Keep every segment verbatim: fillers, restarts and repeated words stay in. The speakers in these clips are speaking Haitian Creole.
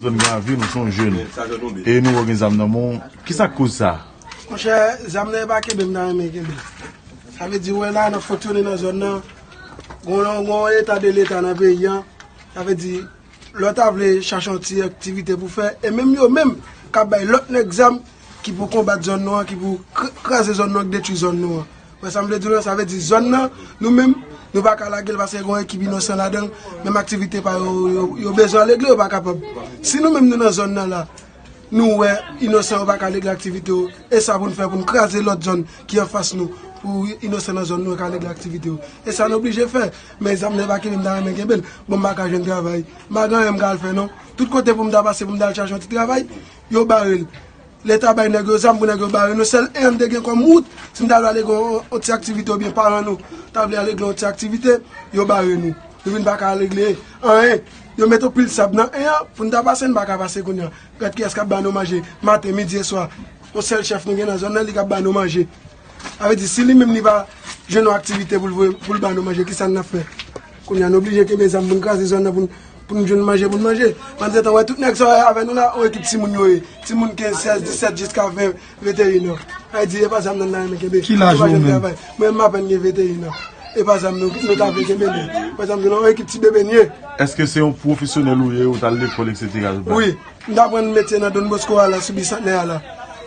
Zòn Gravin, ou se yon jèn. E nou wè w gen zam nan men w. Kisa k koz sa? Monchè, zam nan e pa kenbe m ta renmen kenbe. Sa vle di, wè la, n ap fonksyone nan zòn nan. Gon, gon eta de leta nan peyi an. Sa vle di, lè w ta vle chache yon ti aktivite pou fè, e menm yo menm k ap bay lòt nèg zam ki pou konbat zòn nou an, ki pou kr-, kraze zòn nou an, ki detwi zòn nou an. Wè sa m vle di w la, sa vle di zòn nan, nou menm, nou pa ka lage l paske gen yon ekip inosan ladan l, menm aktivite pa yo, yo, yo bezwen regle, yo pa kapab. Si nou menm nou nan zòn nan la, nou wè inosan yo pa ka regle aktivite yo, e sa pou n fè pou n kraze lòt zòn ki anfas nou, pou inosan nan zòn nou yo ka regle aktivite yo. E sa nou oblije fè, men zam nan e pa kenbe m ta renmen kenbe l, bon m pa ka jwenn travay, m pa gen anyen m ka al fè non. Tout kote pou m ta pase pou m ta al chache yon ti travay, yo bare l. Leta bay nèg yo zam pou nèg yo bare nou. Sèl en an n te gen kòm wout, si n ta vle ale gen yon, yon ti aktivite oubyen paran nou ta vle ale gen yon ti aktivite, yo bare nou. Nou vin pa ka regle anyen. Yo mete yon pil sab nan en an, pou n ta pase, n pa ka pase kounye a. Gad kiyès k ap ba nou manje maten, midi e swa. Yon sèl chèf nou gen nan zòn nan, li k ap ba nou manje. Sa vle di, si li menm li pa jwenn yon aktivite pou l voye, pou l ba nou manje, kisa n ap fè? Kounye a, n oblije kenbe zam pou n kraze zòn nan, pou n, pou n jwenn manje pou n manje. Pandan se tan, wè, tout nèg sa w wè avè nou la, yon ekip timoun yo ye. Timoun kenz, sèz, disèt, jiska ven, venteyen an. Sa vle di, e pa zam nan n ta renmen kenbe. Ki laj ou menm? Mwen, m apèn gen venteyen an. E pa zam nou, nou ta vle kenbe, non. Pa zam nou, non, yon ekip ti bebe n ye. Èske se yon pwofesyonèl ou ye, ou t al lekòl, etsetera, ou pa? Wi. M t aprann metye nan Don Bosco a la, sou Bisantnè a la.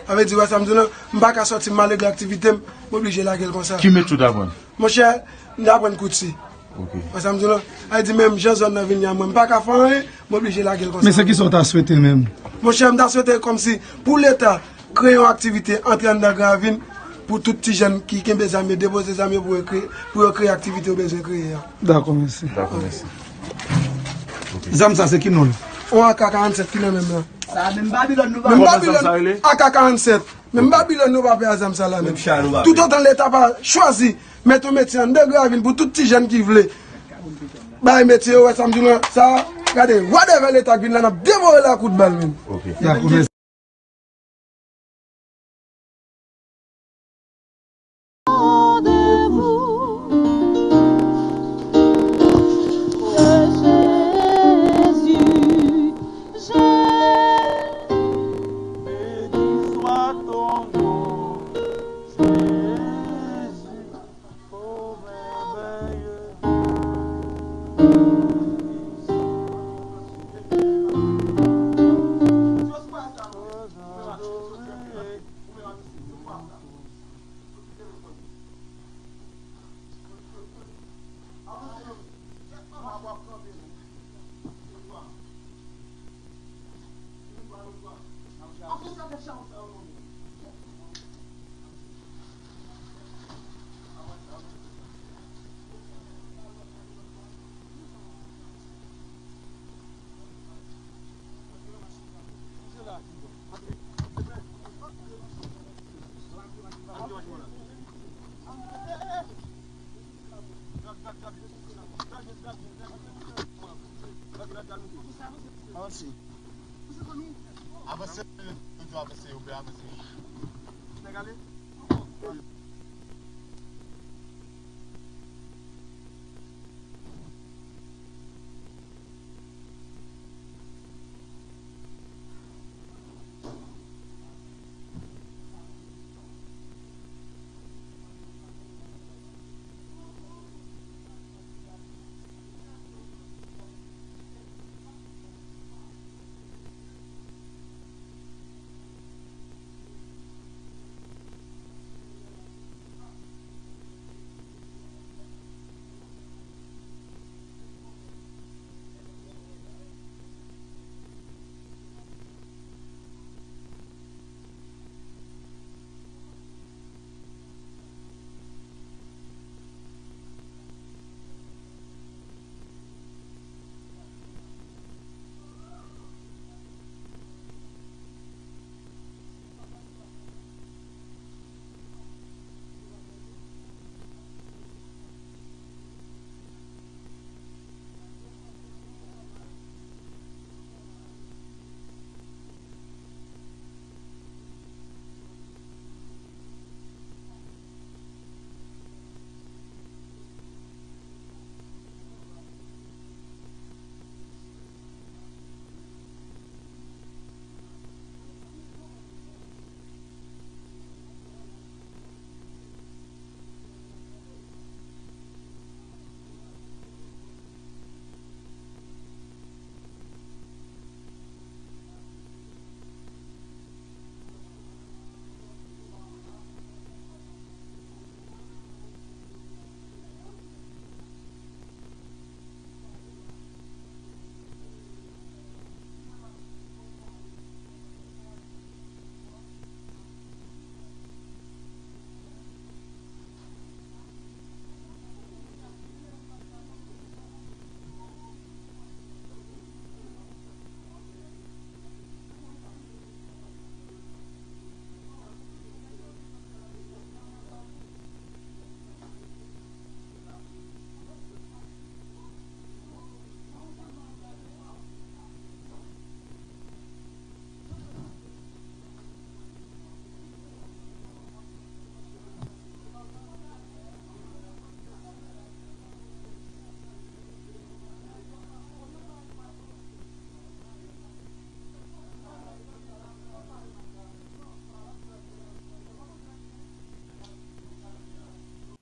Sa vle di, wè sa m di w lan, m pa ka sòti, m al regle aktivite m, m oblije lage l konsa. Ki metye w t aprann? Monchè, m t aprann kouti. Ok. Wè sa m di w lan? Sa vle di, menm jan zòn nan vin ye a mwen, m pa ka fè anyen, m oblije lage l konsa. Men se kisa w ta swete menm? Monchè, m ta swete kòmsi pou Leta kreye yon aktivite antre anndan Gravin pou tout ti jèn ki kenbe zam yo, depoze zam yo pou yo kreye, pou yo kreye aktivite yo bezwen kreye a. Dakò, mèsi. Dakò, mèsi. Zam sa se ki non l? Yon A K karannsèt ki nan men m lan. Sa menm Babilòn nou pa. Menm Babilòn, A K karannsèt. Menm Babilòn nou pa pè a zam sa la menm. Toutotan Leta pa chwazi mete yon metye anndan Gravin pou tout ti jèn ki vle bay metye yo, wè sa m di w lan, sa, gade, whatever Leta k vin la, n ap devore l a kout bal menm. Ok. Dakò, mèsi. Avanse. Avanse, avanse, ou pè avanse.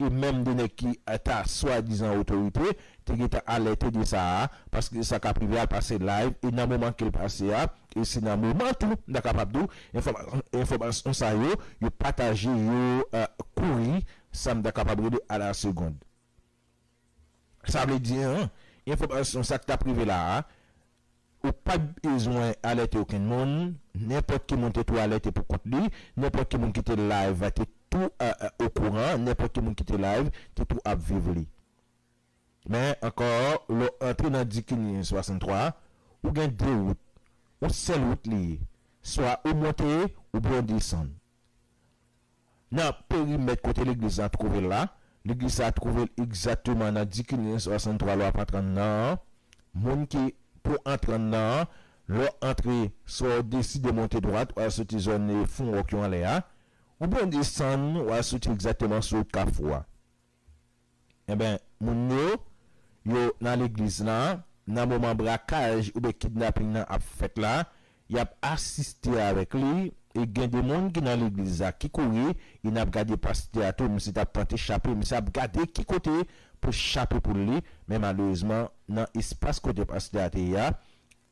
e menm de nèg ki ta swadizan otorite, te gentan alète de sa a, paske sa k ap rive a pase live, e nan moman ke l pase a, e se nan moman tou, m ta kapab di w, enfòma-, enfòmasyon sa yo, yo pataje, yo, eh, kouri, sa m ta kapab rele à la seconde. Sa vle di, enfòmasyon sa k t ap rive la a, ou pa t bezwen alète okenn moun, nenpòt ki moun te tou alète pou kont li, nenpòt ki moun ki te live te tou, eh, eh, okouran, nenpòt ki moun ki te live te tou ap viv li. Men ankò, lè w antre nan Dikinyen swasanntwa, ou gen de wout. Yon sèl wout li ye. Swa ou monte, oubyen w desann. Nan perimèt kote legliz la twouve l la, legliz la twouve l egzakteman nan Dikinyen swasanntwa, lè w ap antre anndan an. Moun ki pou antre anndan an, lè w antre, swa w deside monte dwat, w al soti zòn, eh, Fon Wòk yo anlè a, oubyen w desann, w al soti egzakteman sou wout Kafou a. Enben, moun yo, yo nan legliz la, nan moman brakaj oubyen kidnaping nan ap fèt la, y ap asiste avèk li, e gen de moun ki nan legliz la ki kouri, e n ap gade pastè a tou, misye t ap tante chape, misye ap gade ki kote pou l chape pou li, men malerezman, nan espas kote pastè a te ye a,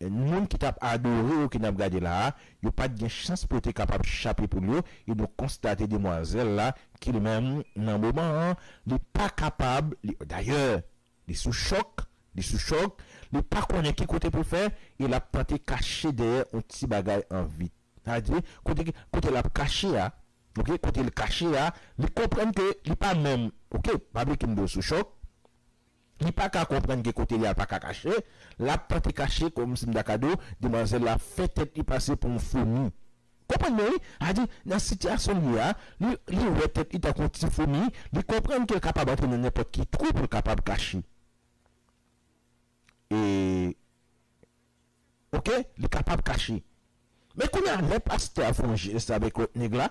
moun ki t ap adore yo ki n ap gade la a, yo pa t gen chans pou yo te kapab chape poul yo, e nou konstate demwazèl la, ki li menm, nan moman an, li pa kapab, li, dayè, li sou chòk, li sou chòk, li pa konnen ki kote pou l fè, e l ap tante kache dèyè yon ti bagay an vit. Sa vle di, kote, kote l ap kache a, oke, kote l kache a, li konprann ke li pa menm, oke, pa bliye ke m di w sou chòk, li pa ka konprann ke kote li a pa ka kache, l ap tante kache kòmsi m ta ka di w, demwazèl la fè tèt li pase pou yon foumi. Konprann mwen wi, sa vle di, nan sitiyasyon li ye a, li, li wè tèt li tankou yon ti foumi, li konprann ke l kapab antre nan nenpòt ki twou pou l kapab kache. E, oke, li kapab kache. Men kounye a, lè pastè a fè yon jès avèk lòt nèg la,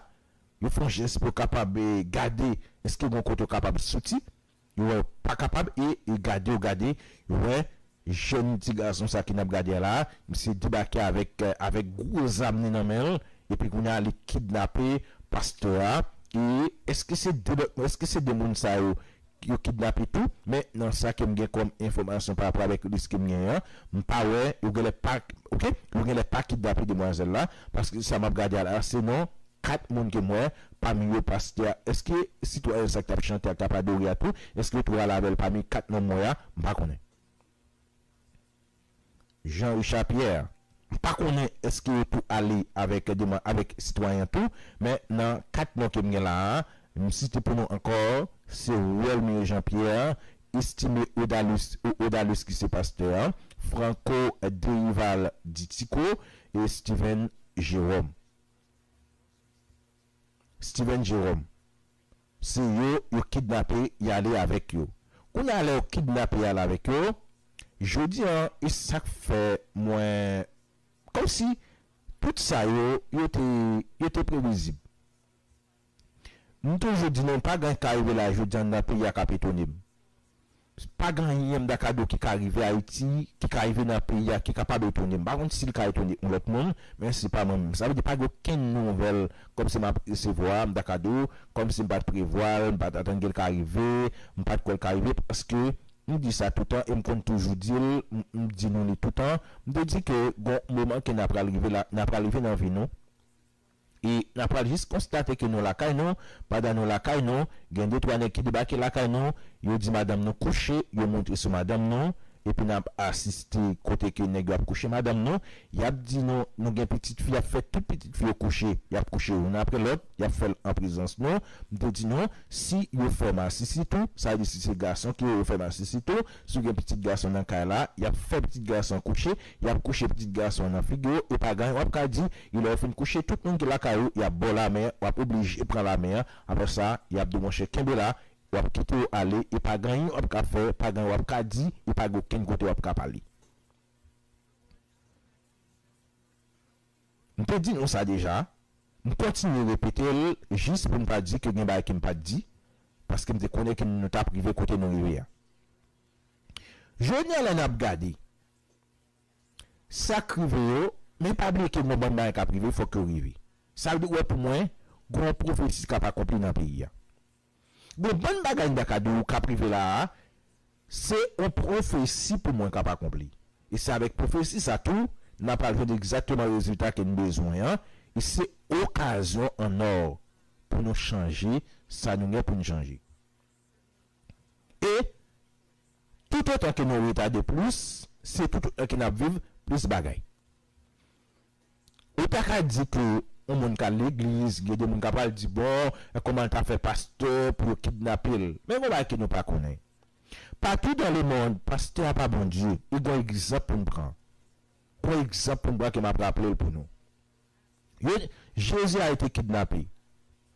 yo fè yon jès pou yo kapab, eh, gade èske gen yon kote yo kapab soti, yo wè yo pa kapab, e, e gade, yo gade, yo wè jèn ti gason sa ki n ap gade a la, misye debake avèk, eh, avèk gwo zam li nan men l, epi kounye a, li kidnape pastè a, e èske se de lòt, èske se de moun sa yo yo kidnape tou, men nan sa ke m gen kòm enfòmasyon pa rapò avèk risk ke m genyen an, m pa wè, yo genlè pa, oke, yo genlè pa kidnape demwazèl la, paske sa m ap gade a la, se non kat moun ke m wè, pami yo pastè a. Èske sitwayen sa k t ap chante a, k t ap adore a tou, èske yo tou al avè l pami kat nonm m wè a? M pa konnen. Jean Richard Pierre. M pa konnen èske yo tou ale avèk demann, avèk sitwayen an tou, men nan kat non ke m gen la a, m site pou nou ankò, se Welmir Jean Pierre, Estimé Odalus, Odalus ki se pastè a, Franco Derival Ditico e Steven Jérôme. Steven Jérôme. Se yo, yo kidnape, y ale avèk yo. Kounye a, lè yo kidnape, y ale avèk yo, jodi a, e sa k fè mwen, kòmsi tout sa yo, yo te, yo te previzib. M toujou di nou, pa gen ka rive la jodi a nan peyi a k ap etone m. Pa gen anyen m ta ka di w ki ka rive Ayiti, ki ka rive nan peyi a, ki kapab etone m. M pa konn si l ka etone yon lòt moun, men se pa mwen menm. Sa vle di pa gen okenn nouvèl kòmsi m ap resevwa, m ta ka di w, kòmsi m pa t prevwa l, m pa t atann ke l ka rive, m pa t kwè l ka rive, paske m di sa toutan e m konn toujou di l, m, m di nou li toutan, m te di ke gon moman ke n a pral rive la, n a pral rive nan vi nou. E n a pral jis konstate ke nou lakay nou, pandan nou lakay nou, gen de twa nèg ki debake lakay nou, yo di madanm nou kouche, yo monte sou madanm nou, epi n ap asiste kote ke nèg yo ap kouche madanm nou, y ap di nou, nou gen pitit fi, y ap fè tout pitit fi yo kouche, y ap kouche youn apre lòt, y ap fè l an prezans nou. M te di nou, si yo fè masisi tou, sa vle di si se gason ke yo, yo fè masisi tou, si w gen pitit gason nan kay la, y ap fè pitit gason kouche, y ap kouche pitit gason nan figi w, e pa gen anyen w ap ka di, e lè yo fin kouche tout moun ki lakay ou, y ap ba w lamen, w ap oblije pran lamen an, apre sa, y ap di w, monchè, kenbe la, w ap kite yo ale, e pa gen anyen w ap ka fè, pa gen anyen w ap ka di, e pa gen okenn kote w ap ka pale. M te di nou sa deja, m kontinye repete l jis pou n pa di ke gen bagay ke m pa t di, paske m te konnen ke nou t ap rive kote nou rive a. Jodi a, lè n ap gade sa k rive yo, men pa bliye ke gon bann bagay k ap rive, fòk yo rive. Sa vle di, w wè, pou mwen, gon pwofesi k ap akonpli nan peyi a. Gon bann bagay m ta ka di w k ap rive la a, se yon pwofesi pou mwen k ap akonpli. E se avèk pwofesi sa tou, n ap al jwenn egzakteman rezilta ke n bezwen an, e se okazyon an nò pou nou chanje sa nou gen pou n chanje. E toutotan ke nou retade plis, se toutotan ke n ap viv plis bagay. Ou ta ka di ke yon moun k al legliz, gen de moun k ap al di, bon, kòman l ta fè pastè pou yo kidnape l? Men gon bagay ke nou pa konnen. Patou dans le monde, pastè a pa Bondye. E gon egzanp pou n pran. Gon egzanp pou n pran ke m ap raple l pou nou. Yo, Jésus a été kidnappé.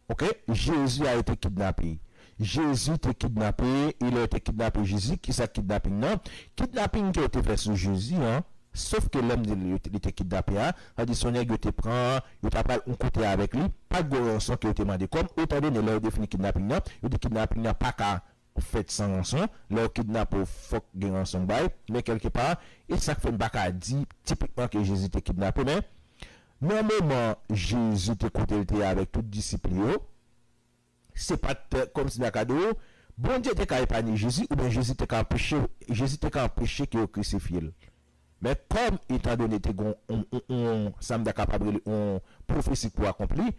Ok? Jésus a été kidnappé. Jezi te kidnape, e lè yo te kidnape Jezi, kisa kidnaping nan? Kidnaping ke yo te fè sou Jezi an, sof ke lè m di li, li te kidnape a, sa di se yon nèg yo te pran, yo t ap al yon kote avèk li, pa t gen yon ranson ke yo te mande. Kòm, etandone lè yo defini kidnaping nan, yo di kidnaping nan pa ka fèt san ranson, lè yo kidnape w, fòk gen ranson bay, men kèlkepa, e sa k fè m pa ka di tipikman ke Jezi te kidnape, men nan moman Jezi te kote l te ye avèk tout disip li yo, se pa t kòmsi m ta ka di w, Bondye te ka epanye Jezi, oubyen Jezi te ka anpeche, Jezi te ka anpeche ke yo krisifye l. Men kòm, etandone te gen yon, yon, yon, yon, sa m ta kapab rele yon pwofesi pou akonpli,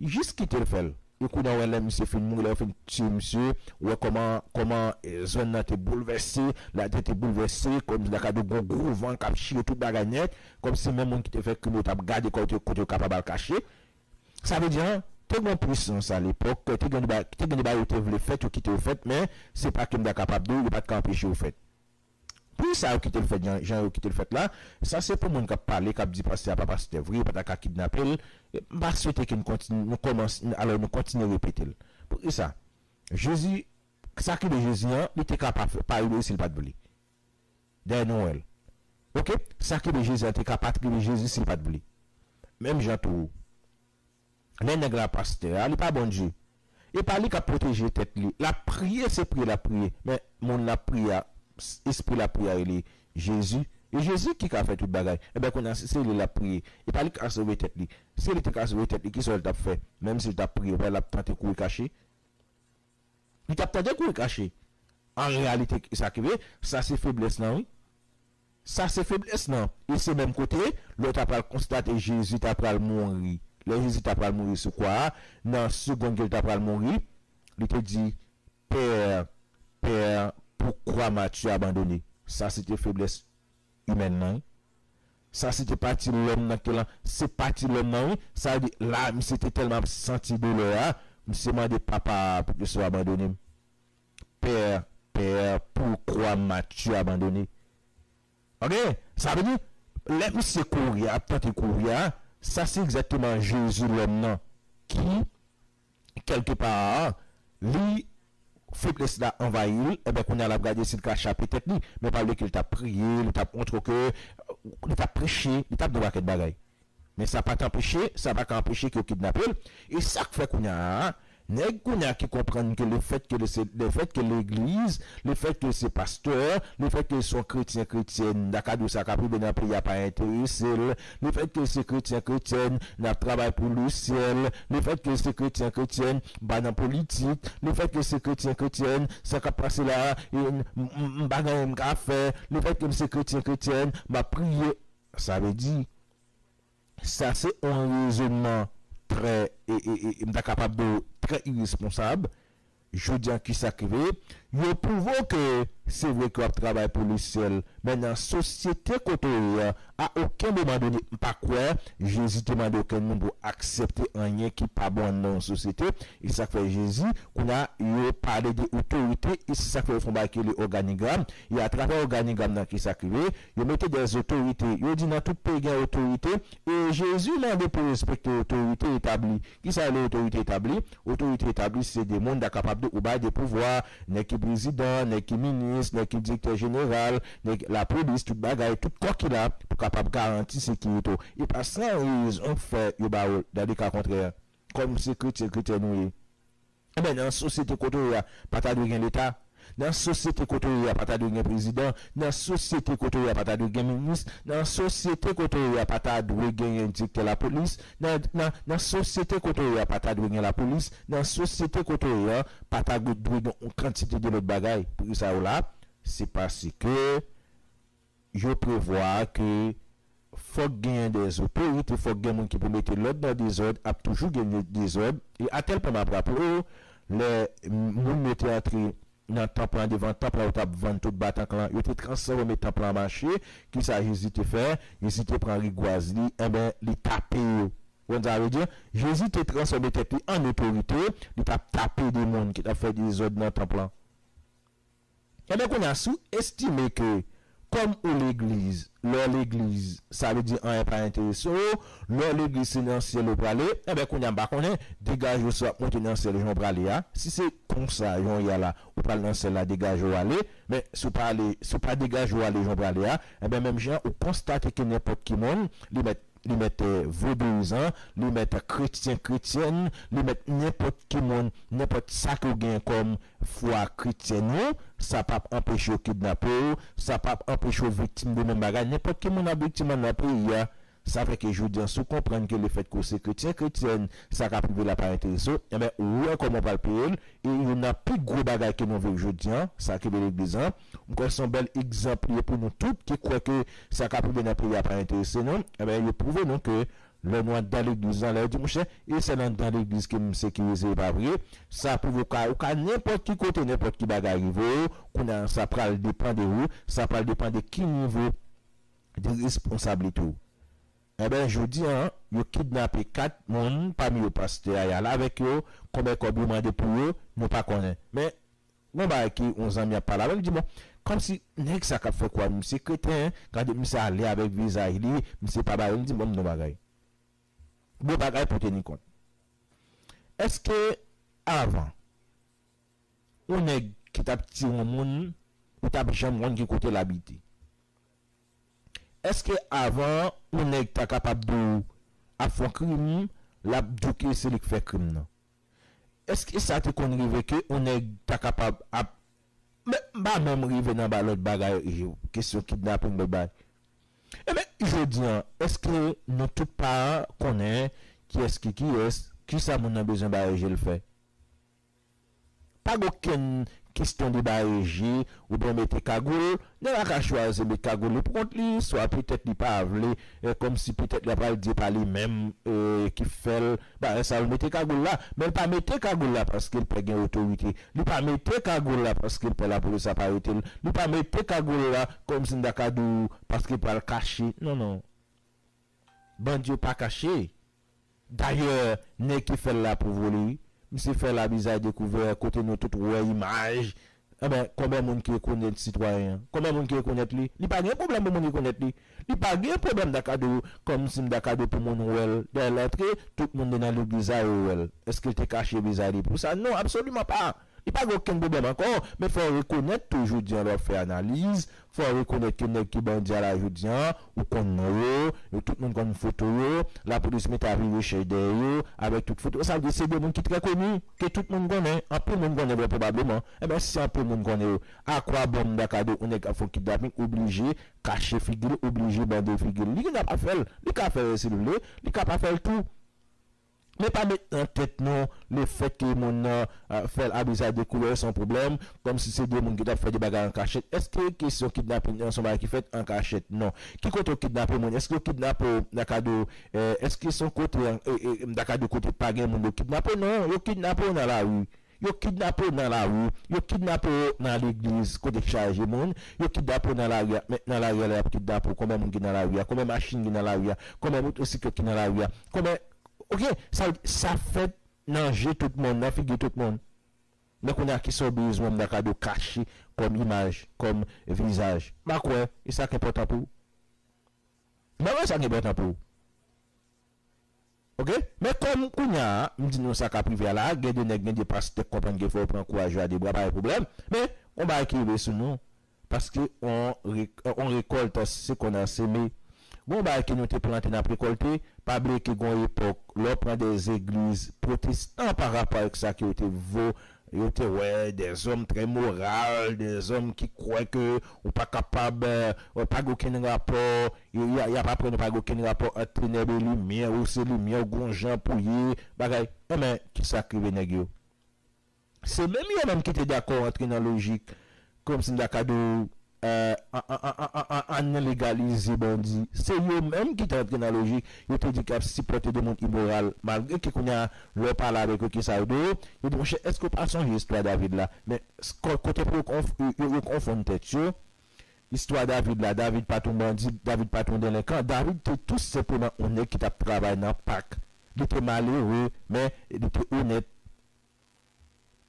jis kite l fè l. E kounye a, w wè lè misye fin mouri, lè yo fin tiye misye, w wè kòman, kòman, eh, zòn nan te boulvèse, latè te boulvèse, kòmsi m ta ka di w gen yon gwo van k ap chire tout bagay nèt, kòmsi menm moun ki te fè krim yo t ap gade kote, kote yo kapab al kache. Sa vle di, an, te gen yon pwisans alepòk, te gen de ba-, te gen de bagay yo te vle fèt, yo kite yo fèt, men se pa ke m ta kapab di w, yo pa t ka anpeche yo fèt. Pou sa yo kite l fèt, jan, jan yo kite l fèt la, sa se pou moun k ap pale, k ap di pastè a pa pastè vre, yo pa ta ka kidnape l. M pa swete ke n kontinye, nou kòmanse, alò nou kontinye repete l. Poukisa? Jezi, sa ki de Jezi an, li te ka pa, pa rive si l pa t vle. Dèyè nou wè l. Ok? Sa ki de Jezi an te ka pa t rive Jezi si l pa t vle. Menm jan tou, lè nèg la pastè a, li pa Bondye. E pa li k ap pwoteje tèt li. L ap priye, se priye l ap priye. Men moun l ap priye a, s-, espri l ap priye a rele Jezi. E Jezi ki ka fè tout bagay. Enben, kounye a, si se li l ap priye, e pa li k ka sove tèt li. Si li te ka sove tèt li, kisa l t ap fè? Menm si l t ap priye, w wè l ap tante kouri kache. Li t ap tande kouri kache. An reyalite, sa ki vre, sa se feblès lan, wi. Sa se feblès lan. E se menm kote, lè w ta pral konstate Jezi ta pral mouri. Lè Jezi ta pral mouri sou kwa a, nan segonn ke l ta pral mouri, li te di, Père, Père, pourquoi m'as-tu abandonné? Sa se te feblès imèn nan, wi. Sa se te pati lòm nan ke lan, se pati lòm nan, wi. Sa vle di, la, misye te tèlman ap santi doulè a, misye mande papa a pou ke sou abandone m. Père, Père, pourquoi m'as-tu abandonné? Ok? Sa vle di, lè misye kouri a, ap tante kouri a, sa se egzakteman Jezi lòm nan ki, kèlkepa, li, feblès la anvayi l, enben, kounye a, l ap gade si l ka chape tèt li. Men pa bliye ke l t ap priye, li t ap montre ke, li t ap preche, li t ap di yon pakèt bagay. Men sa pa t anpeche, sa pa ka anpeche ke yo kidnape l. E sa k fè kounye a, nèg kounye a ki konprann ke lefèt ke l se, lefèt ke legliz, lefèt ke l se pastè, lefèt ke l se yon kretyen, kretyèn, dakadou sa k ap rive nan peyi a pa enterese l, lefèt ke l se kretyen, kretyèn, n ap travay pou lesyèl, lefèt ke l se kretyen, kretyèn, m pa nan politik, lefèt ke l se kretyen, kretyèn, sa k ap pase la, e, m, m, m pa gen anyen m ka fè, lefèt ke m se kretyen, kretyèn, m ap priye. Sa vle di, sa se yon rezònman trè, e, e, e, m ta kapab di w, trè iresponsab. Jodi a, kisa k rive? Yo pwouve w ke se vre ke w ap travay pou lesyèl, men nan sosyete kote w ye a, a okenn moman done, m pa kwè Jezi te mande okenn moun pou aksepte anyen ki pa bon anndan yon sosyete. E sa k fè Jezi, kounye a, yo pale de otorite, e se sa k fè yo fè yon bagay ki rele òganigram. E atravè òganigram nan, kisa k rive? Yo mete dè otorite. Yo di nan tout peyi gen otorite. E Jezi mande pou respekte otorite etabli. Kisa rele otorite etabli? Otorite etabli se de moun, ta kapab di ou bay de pouvwa, nèg ki prezidan, nèg ki minis, nèg ki direktè jeneral, nèg lapolis, tout bagay, tout kò ki la pou kapab garanti sekirite w. E pa san rezon k fè yo ba w l, dans le cas contraire. Kòm se kretyen, kretyen nou ye. Enben, nan sosyete kote w ye a, pa ta dwe gen Leta. Nan sosyete kote w ye a pa ta dwe gen prezidan, nan sosyete kote w ye a pa ta dwe gen minis, nan sosyete kote w ye a pa ta dwe genyen direktè lapolis, nan, nan, nan sosyete kote w ye a pa ta dwe gen lapolis, nan sosyete kote w ye a pa ta dwe gen yon kantite de lòt bagay. Poukisa yo la? Se paske yo prevwa ke fòk genyen dèzotorite, fòk gen moun ki pou mete lòd nan dezòd, ap toujou gen dezòd. E atèl pwen m ap raple w, lè moun yo te antre nan tanp lan, devan tanp lan, yo t ap vann tout batank lan, yo te transfòme tanp lan an mache. Kisa Jezi te fè? Jezi te pran rigwaz li, enben, li tape yo. Ou konn sa vle di? Jezi te transfòme tèt li an otorite, li t ap tape de moun ki t ap fè dezòd nan tanp lan. Enben, kounye a, si w estime ke, kòm ou legliz, lè w legliz, sa vle di anyen pa enterese w, lè w legliz se nan syèl ou prale, enben, kounye a, m pa konnen, degaje w si w ap monte nan syèl jan w prale a. Si se konsa, jan w ye a la, ou pral nan syèl la, degaje w ale, men si w pa ale, si w pa degaje w ale jan w prale a, enben, menm jan, ou konstate ke nenpòt ki moun, li mèt li mèt, eh, vodouyizan, li mèt kretyen, kretyèn, li mèt nenpòt ki moun, nenpòt sa ke w gen kòm fwa kretyèn ou, sa p ap anpeche w kidnape w, sa p ap anpeche w viktim de menm bagay. Nenpòt ki moun ap viktim anndan peyi a. Sa fè ke jodi a, si w konprann ke lefètke w se kretyen, kretyèn, sa k ap rive la pa enterese w, enben, ou wè kòman w pral peye l, e youn nan pi gwo bagay ke nou viv jodi a, sa ki rele legliz lan, m kwè se yon bèl egzanp li ye pou nou tout ki kwè ke sa k ap rive nan peyi a pa enterese nou. Enben, yo pwouve nou ke lè nou anndan legliz lan, lè yo di, monchè, e sèl anndan legliz ke m sekirize, e pa vre. Sa pwouve w ka, ou ka nenpòt ki kote, nenpòt ki bagay rive w, kounye a, sa pral depann de ou, sa pral depann de ki nivo de responsablite w. Enben, jodi a, yo kidnape kat moun, pami yo pastè a, y al avèk yo, konbyen kòb yo mande pou yo, nou pa konnen. Men, gon bagay ke yon zanmi ap pale avè m, li di, bon, kòmsi nèg sa k ap fè kwè misye kreten, gade misye ale avèk vizaj li, misye pa ba yo, m di, bon, m di yon bagay. Bon bagay pou teni kont. Èske avan, yon nèg ki t ap tiye yon moun, ou t ap janm konn ki kote l abite? Èske avan yon nèg ta kapab di w ap fè yon krim, l ap di w ke se li k fè krim nan? Èske sa te konn rive ke yon nèg ta kapab ap, men m pa menm rive nan ba lòt bagay, e, kesyon kidnaping, lòt bagay. Enben, jodi a, èske nou tout pa konnen kiyès ki kiyès, kisa moun nan bezwen bare je l fè? Pa gen okenn kesyon de bare je oubyen mete kagoul. Nèg la ka chwazi met kagoul li pou kont li, swa petèt li pa vle, e, kòmsi petèt li pral di e pa li menm, e, ki fè l, bagay sa, l mete kagoul la. Men l pa mete kagoul la paske l pè gen otorite. Li pa mete kagoul la paske l pè lapolis ap arete l. Li pa mete kagoul la kòmsi m ta ka di w paske l pral kache. Non, non. Bandi yo pa kache. Dayè, nèg ki fè l la pwouve w li, wi. Misye fè l a vizaj dekouvè, kote nou tout wè imaj. Enben, konbyen moun ki rekonèt sitwayen an? Konbyen moun ki rekonèt li? Li pa gen pwoblèm pou moun rekonèt li. Li pa gen pwoblèm dakado, kòmsi m dakado pou moun wè l. Dayè, l antre, tout moun nan legliz la, yo wè l. Èske l te kache vizaj li pou sa? Non, absoliman pa. Li pa gen okenn pwoblèm ankò, men fò w rekonèt tou, jodi a, lè w ap fè analiz, fò w rekonèt ke nèg ki bandi a la jodi a, ou konn non yo, yo tout moun konn foto yo, lapolis mete avi rechèch dèyè yo, avèk tout foto. Sa vle di se de moun ki trè koni, ke tout moun konnen, anpil moun konnen vrè pwobableman. Enben, si anpil moun konnen yo, akwabòn dakado yon nèg ap fè yon kidnaping, oblije kache figi l, oblije bande figi l. Li gen dwa pa fè l, li ka fè l si l vle, li ka pa fè l tou. Men pa met nan tèt nou lefètke moun nan, a, fè l a vizaj dekouvè se yon pwoblèm, kòmsi se de moun ki t ap fè de bagay an kachèt. Èske kesyon kidnaping nan se yon bagay ki fèt an kachèt? Non. Ki kote yo kidnape moun? Èske yo kidnape w dakado, e, èske se yon kote, e, e, dakado kote pa gen moun yo kidnape? Non, yo kidnape w nan lari. Yo kidnape w nan lari. Yo kidnape w nan legliz kote k chaje moun. Yo kidnape w nan lari a. Men nan lari a lè y ap kidnape w, konbyen moun ki nan lari a? Konbyen machin ki nan lari a? Konbyen motosiklèt ki nan lari a? Konbyen Oke, sa, sa fèt nan je tout moun, nan figi tout moun. Men kounye a, kisa w bezwen m dakado kache kòm imaj, kòm vizaj? M pa kwè, e sa k enpòtan pou ou? M pa kwè sa k enpòtan pou ou. Oke? Men kòm kounye a, m di nou sa k ap rive a la, gen de nèg, gen de pastè k konprann ke fò yo pran kouraj yo a de bra, pa gen pwoblèm. Men, yon bagay ki rive sou nou, paske on re-, on récolte ce qu'on a semé. Gon bagay ke nou te plante, n ap rekòlte. Pa bliye ke gon epòk, lè w pran de zegliz pwotestan pa rapò avèk sa ke yo te vo-, Yo te wè de zòm trè moral, de zòm ki kwè ke ou pa kapab, euh, pa gen okenn rapò, y, y, y ap aprann ou pa gen okenn rapò ant tenèb e limyè, ou se limyè, ou gon jan pou ye, bagay. Enben, kisa k rive nèg yo? Se menm yo menm ki te dakò antre nan lojik, kòmsi m ta ka di w, euh, an, an, an, an, an, an legalize bandi. Se yo menm ki te antre nan lojik, yo te di k ap sipòte de moun imoral, malgre ke kounye a, lè w pale avèk yo, kisa yo di w? Yo di, monchè, èske w pa sonje istwa David la? Men, s-, ko-, kote pou yo konf-, yo, yo, yo konfonn tèt yo, istwa David la, David pa t yon bandi, David pa t yon delenkan, David te tou senpleman yon nèg ki t ap travay nan pak. Li te malere, men li te onèt.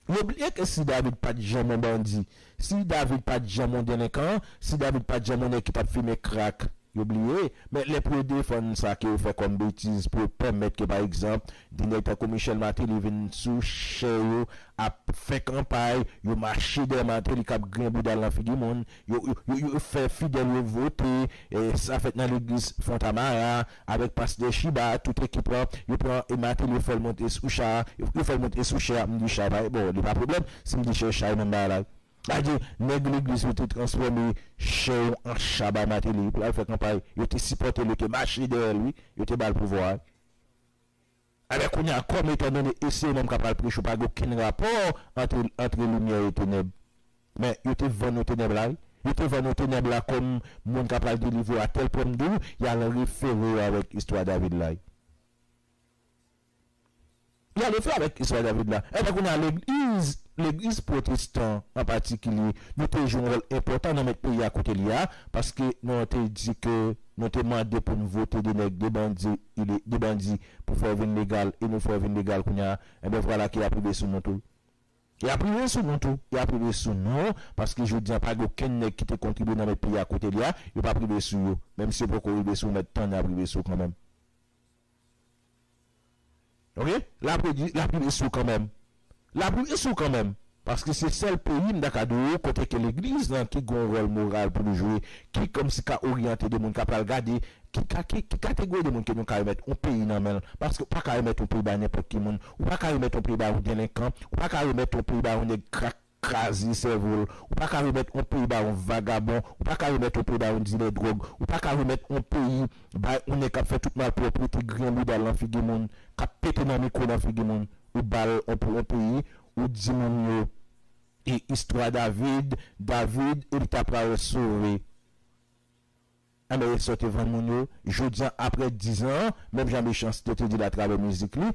Yo bliye ke si David pa t janm yon bandi, si David pa t janm yon delenkan, si David pa t janm yon nèg ki t ap fimen krak, yo bliye. Men lè pou yo defann sa ke yo fè kòm betiz, pou yo pèmèt ke, pa egzanp, de nèg tankou Michel Martelly vin sou chè yo, ap fè kanpay, yo mache dèyè Martelly k ap griyen bouda l nan figi moun, yo, yo, yo, yo fè fidèl yo vote, e sa fèt nan legliz Fontamara, avèk pastè Chiba, tout ekip lan, yo pran e Martelly, yo fè l monte sou cha, yo, yo fè l monte sou chè a, m di cha pa, bon, li pa pwoblèm, si m di chè, cha e menm bagay la. Sa di, nèg legliz yo te transfòme chè yo an cha bay Martelly, pou l al fè kanpay, yo te sipòte l, yo te mache dèyè l, wi, yo te ba l pouvwa a. Ebyen, kounye a, kòm etandone e se yo menm k ap al preche, yo pa gen okenn rapò ant, ant limyè e tenèb. Men, yo te vann yo tenèb la, wi. Yo te vann yo tenèb la kòm moun k ap al delivre yo a tèl pwen m di w, y al refere yo avèk istwa David la, wi. Y al refere avèk istwa David la. Ebyen, kounye a, legliz, legliz pwotestan an patikilye, nou te jwe yon wòl enpòtan nan met peyi a kote l ye a, paske nou te di ke nou te mande pou n vote de nèg, de bandi, de bandi pou fè yo vin legal, e nou fè yo vin legal kounye a, ebyen, vwala ke y ap rive sou nou tou. Y ap rive sou nou tou, y ap rive sou nou, paske jodi a pa gen okenn nèg ki te kontribye nan met peyi a kote l ye a, yo p ap rive sou yo. Menm si yo poko rive sou w, mèt tann, y ap rive sou w kanmenm. Oke? L ap redi-, l ap rive sou w kanmenm. L ap rive sou w kanmenm. Paske se sèl peyi, m ta ka di w, kote ke legliz lan ki gen yon wòl moral pou l jwe, ki kòmsi ka oryante de moun k ap pral gade, ki ka, ki, ki kategori de moun ke nou ka remèt yon peyi nan men l. Paske ou pa ka remèt yon peyi bay nenpòt ki moun. Ou pa ka remèt yon peyi bay yon delenkan. Ou pa ka remèt yon peyi bay yon nèg krak kraze sèvo l. Ou pa ka remèt yon peyi bay yon vagabon. Ou pa ka remèt yon peyi bay yon dilè dwòg. Ou pa ka remèt yon peyi bay yon nèg k ap fè tout malpwòpte, griyen bouda l nan figi moun, k ap pete nan mikwo nan figi moun. Ou ba l yon, yon peyi, ou di moun yo, e istwa David, David, e li ta pral sove. Enben, e sa w te vann moun yo. Jodi a, apre diz an, menm jan Mechanste te di l atravè mizik li,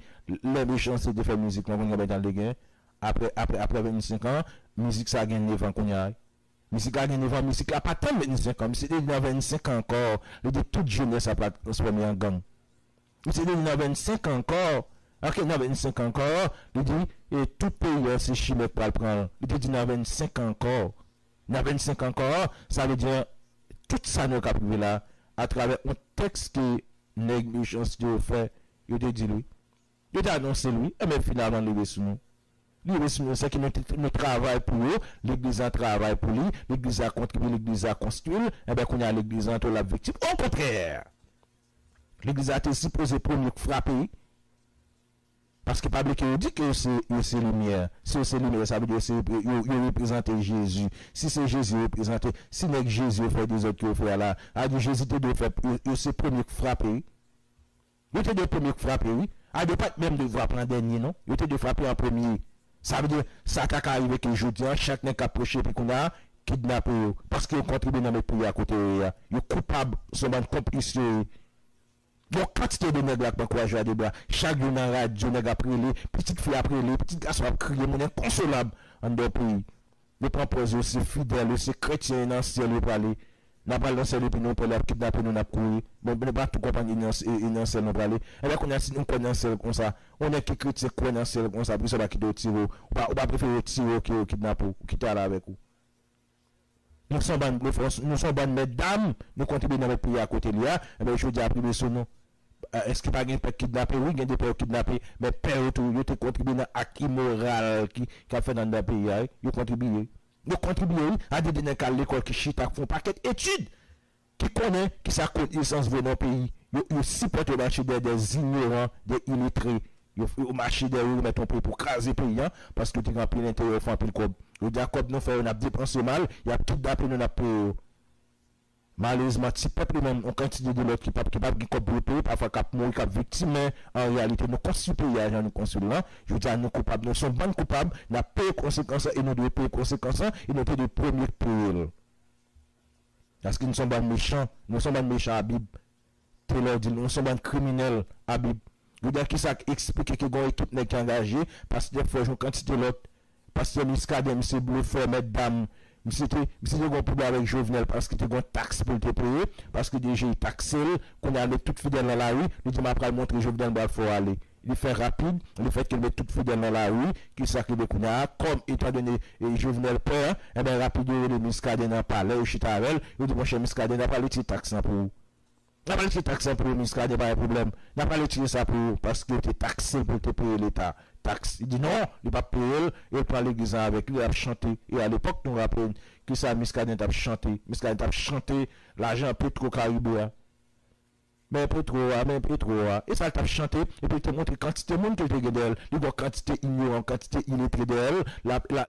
lè Mechanste te fè mizik lan, konn konbyen tan l te gen? Apre, apre, apre vennsenk an, mizik sa gen nèf an kounye a. Mizik la gen nèf an, mizik la pa tann vennsenk an, misye te di nan vennsenk an ankò, li di tout jenès ap pral transfòme an gang. Misye te di nan vennsenk an ankò, oke, nan vennsenk an ankò, li di, e tout peyi an se chimè k pral pran l. Li te di nan vennsenk an ankò. Nan vennsenk an ankò, sa vle di, tout sa nou k ap rive la, atravè yon tèks ke nèg Mechanste yo fè, yo te di l, wi. Yo te anonse l, wi. Enben, finalman, li rive sou nou. Li rive sou nou, se ke nou, nou travay pou yo, legliz la travay pou li, legliz la kontribye, legliz la konstwi l, enben, kounye a, legliz la tou l ap viktim. Okontrè! Legliz la te sipoze premye k frape, wi. Paske pa bliye ke yo di ke yo se, yo se limyè. Si yo se limyè, sa vle di yo se, yo, yo reprezante Jezi. Si se Jezi yo reprezante, si nèg Jezi yo fè dezòd ke yo fè a la, a di Jezi te dwe fè, yo, yo se premye k frape, wi. Yo te dwe premye k frape, wi. A, yo pa t menm devwa pran dènye, non. Yo te dwe frape an premye. Sa vle di, sa ta ka rive ke jodi a, chak nèg k ap preche epi kounye a, kidnape yo. Paske yo kontribye nan met peyi a kote yo ye a. Yo koupab, se yon bann konplis yo ye. Yon kantite de nèg la k pran kouraj yo a de bra. Chak jou nan radyo, nèg ap rele, pitit fi ap rele, pitit gason ap kriye, moun enkonsolab anndan peyi. Yo pran pòz yo se fidèl, yo se kretyen, e nan syèl yo prale. N a pral nan syèl epi nou pè l ap kidnape nou, n ap kouri. Bon, nou pa tou konprann e nan, e, e nan syèl nou prale. Ebyen, kounye a, si nou kwè nan syèl konsa, yon nèg ki kretyen kwè nan syèl konsa, poukisa w pa kite yo tire w? Ou pa, ou pa prefere yo tire w ke yo kidnape w, ou kite al avèk ou? Nou se yon bann blofè, nou se yon bann mètdam, nou kontribye nan met peyi a kote l ye a, enben, jodi a ap rive sou nou. A, èske pa gen pè k kidnape? Wi, gen de pè yo kidnape, men pè yo tou, yo te kontribye nan ak imoral ki, k ap fèt anndan peyi a, wi. Yo kontribye, wi. Yo kontribye, wi. A de, de nèg k al lekòl ki chita, k fè yon pakèt etid, ki konnen kisa konesans vre nan yon peyi. Yo, yo sipòte yo mache dèyè de inyoran, de iletre. Yo, yo mache dèyè yo, yo mèt yon peyi pou kraze peyi a, paske yo te gen anpil enterè, yo fè anpil kòb. Yo di a kòb nou fè yo, n ap depanse mal, y ap kidnape nou, n ap touye yo. Malerezman, ti pèp li menm, yon kantite de lòt ki p ap, ki p ap gen kòb pou yo peye, pafwa k ap mouri, k ap viktim, men an reyalite, nou konstwi peyi a jan nou konstwi l lan. Jodi a, nou koupab, nou se yon bann koupab, n ap peye konsekans lan e nou dwe peye konsekans lan e nou te dwe premye k peye l. Paske nou se yon bann mechan, nou se yon bann mechan Abib. Taylor di l, nou se yon bann kriminèl Abib. Jodi a, kisa k eksplike ke gen yon ekip nèg ki angaje, pastè Frè, yon kantite lòt, pastè Muscadin, misye blofè, mèt dam, misye te, misye te gen yon pwoblèm avèk Jovenel paske te gen yon taks pou l te peye, paske DGI takse l, kounye a l met tout fidèl nan lari, li di, "M ap pral montre Jovenel, m pral fè w ale." Li fè rapid, lefètke l met tout fidèl nan lari, kisa k rive kounye a, kòm, etandone, e, Jovenel pè, enben, rapid, yo rele Muscadin nan palè, yo chita avè l, yo di, "Monchè, Muscadin, n ap pral retire taks lan pou ou." N ap retire taks lan pou ou, Muscadin, pa gen pwoblèm. N ap retire sa pou ou, paske yo te takse l pou l te peye Leta taks. Li di non, li p ap peye l, e l pran legliz lan avèk li, l ap chante. E alepòk, nou raple n, kisa Muscadin t ap chante? Muscadin t ap chante lajan Petro Caribe a. Men Petro a, men Petro a. E sa l t ap chante, epi l te montre kantite moun ke l te gen dèyè l. Li gen yon kantite inyoran, yon kantite iletre dèyè l. La, la,